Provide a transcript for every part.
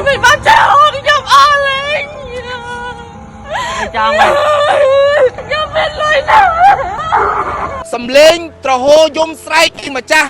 មិនបានចោលខ្ញុំអស់លេង ចង់ហ៎ ខ្ញុំមានលុយណាស់ សំលេងត្រហោយំស្រែកពីម្ចាស់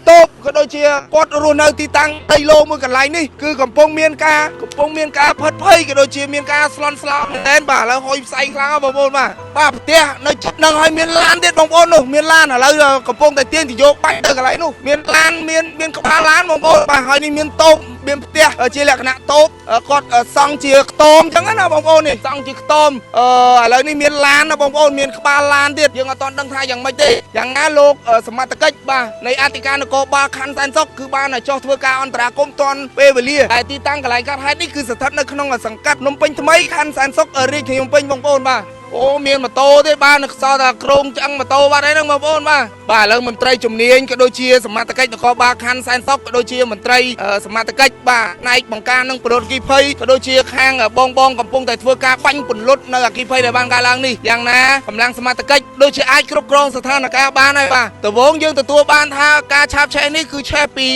តូបក៏ដូចជាគាត់រស់នៅទីតាំងដីឡូមួយកន្លែងនេះគឺកំពុងមានការកំពុងមានការផិតភ័យក៏ដូចជាមានការស្លន់ស្លោមែនទែនបាទឥឡូវហុយផ្សែងខ្លាំងហ៎បងប្អូនបាទបាទផ្ទះនៅជិតនឹងហើយមានឡានទៀតបងប្អូននោះមានឡានឥឡូវកំពុងតែទាញទយោបាច់ទៅកន្លែងនោះមានឡានមានមានក្បាលឡានបងប្អូនបាទហើយនេះមានតូបមានផ្ទះជាលក្ខណៈតូបគាត់សង់ជាខ្ទមអញ្ចឹងណាបងប្អូននេះសង់ជាខ្ទមអឺឥឡូវនេះមានឡានណាបងប្អូនមានក្បាលឡានទៀតយើងអត់ទាន់ដឹងថាយ៉ាងម៉េចទេយ៉ាងណាលោកសមត្ថកិច្ចបាទនៃអធិការនគរបាលខណ្ឌសែនសុខគឺបានចុះធ្វើការអន្តរាគមន៍ទាន់ពេលវេលាតែទីតាំងកន្លែងកាត់ហេតុនេះគឺស្ថិតនៅក្នុងសង្កាត់ភ្នំពេញថ្មីខណ្ឌសែនសុខរាជធានីភ្នំពេញបងប្អូនបាទអូមានម៉ូតូទេបាទនៅខ្សោថាក្រងឆ្អឹងម៉ូតូបាត់ហើយហ្នឹងបងប្អូនបាទបាទឥឡូវមន្ត្រីជំនាញក៏ដូចជាសមត្ថកិច្ចនគរបាលខណ្ឌសែនសុខក៏ដូចជាមន្ត្រីសមត្ថកិច្ចបាទផ្នែកបង្ការនិងប្រដគីភ័យក៏ដូចជាខាងបងបងកំពុងតែធ្វើការបាញ់ពន្លត់នៅអគីភ័យដែលបានកើតឡើងនេះយ៉ាងណាកម្លាំងសមត្ថកិច្ចដូចជាអាចគ្រប់គ្រងស្ថានភាពបានហើយបាទដំបូងយើងទទួលបានថាការឆាបឆេះនេះគឺឆេះពី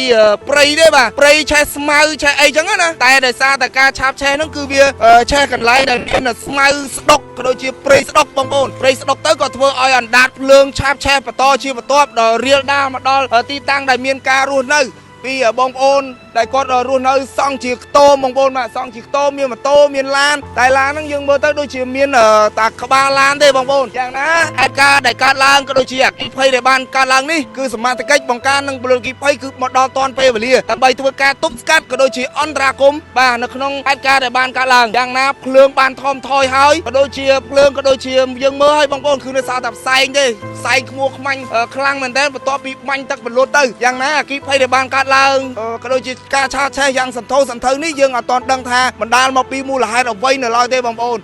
ព្រៃទេបាទព្រៃឆេះស្មៅឆេះអីចឹងណាតែដោយសារតែការឆាបឆេះហ្នឹងគឺវាឆេះកន្លែងដែលមានស្មៅស្ដុកក៏ដូចជាព្រៃស្ដុកបងប្អូនព្រៃស្ដុកទៅក៏ធ្វើឲ្យអណ្ដាតភ្លើងឆាបឆេះបន្តជាបន្ទាប់ដល់រៀលដាលមកដល់ទីតាំងដែលមានការរស់នៅពីបងប្អូនដែលគាត់រស់នៅសង់ជាខ្ទមបងប្អូនបាទសង់ជាខ្ទមមានម៉ូតូមានឡានតែឡានហ្នឹងយើងមើលទៅដូចជាមានតាក្បាលឡានទេបងប្អូនយ៉ាងណាហេតុការណ៍ដែលកើតឡើងក៏ដូចជាអគ្គិភ័យដែលបានកើតឡើងនេះគឺសមត្ថកិច្ចបង្ការនិងពលរដ្ឋអគ្គិភ័យគឺមកដល់ទាន់ពេលវេលាដើម្បីធ្វើការទប់ស្កាត់ក៏ដូចជាអន្តរាគមន៍បាទនៅក្នុងហេតុការណ៍ដែលបានកើតឡើងយ៉ាងណាភ្លើងបានថមថយហើយក៏ដូចជាភ្លើងក៏ដូចជាយើងមើលហើយបងប្អូនគឺនៅសល់តែផ្សែងទេផ្សែងខ្មួខ្មាញ់ខ្លាំងមែនទែនបន្ទាប់ពីបាញ់ទឹកពលត់ទៅយ៉ាងណាអគ្គិភ័យដែលបានកើតឡើងក៏ដូចជាការឆាបឆេះយ៉ាងសន្ធោសន្ធៅនេះយើងអត់ទាន់ដឹងថាបណ្ដាលមកពីមូលហេតុអ្វីនៅឡើយទេបងប្អូន។